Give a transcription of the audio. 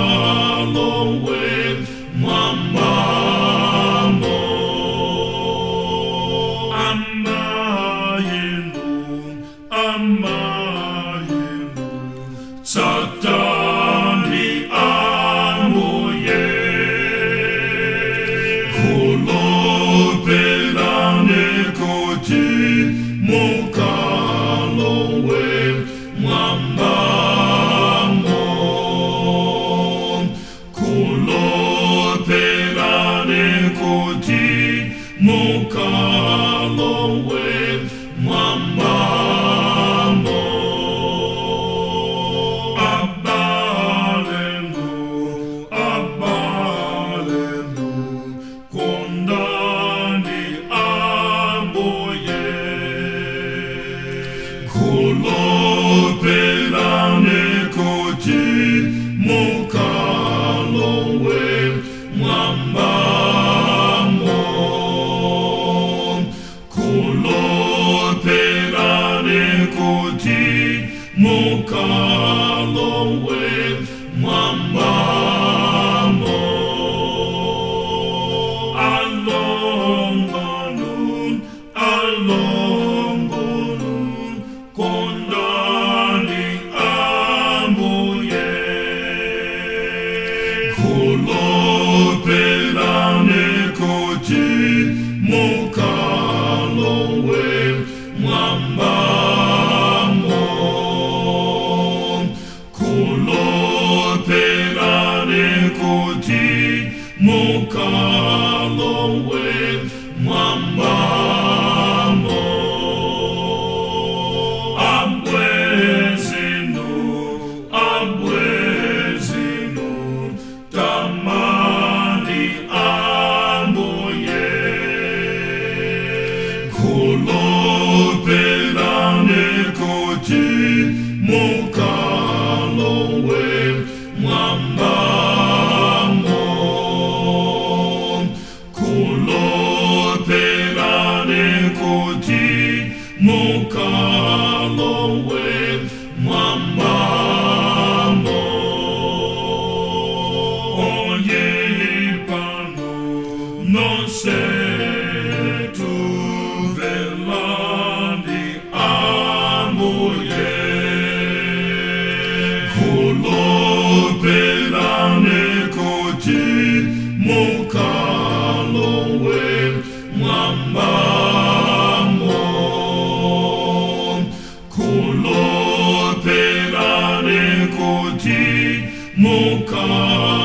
Mukalowe mwambamo. Amayinu, amayinu, Satani amuye. Kulopelane kuti mukalowe mwambamo. Kulopelane kuti mukalowe mwambamo. Abalenu, abalenu, kondani ambuye. Kulopelane kuti mukalowe mwambamo. Kulopelane kuti mukalowe mwambamo. Alongonu, alongonu, kondani ambuye. Kulopelane kuti mukalowe mwambamo. Kulopelane kuti mukalowe mwambamo. Abwezinu, abwezinu, tamani ambuye. Kulopelane kuti mukalowe mwambamo. Kulopelane kuti mukalowe mwambamo. Oyepano nonsetu velani ambuye. Kulopelane kuti mukalowe mwambamo. Kulopelane kuti mukalowe.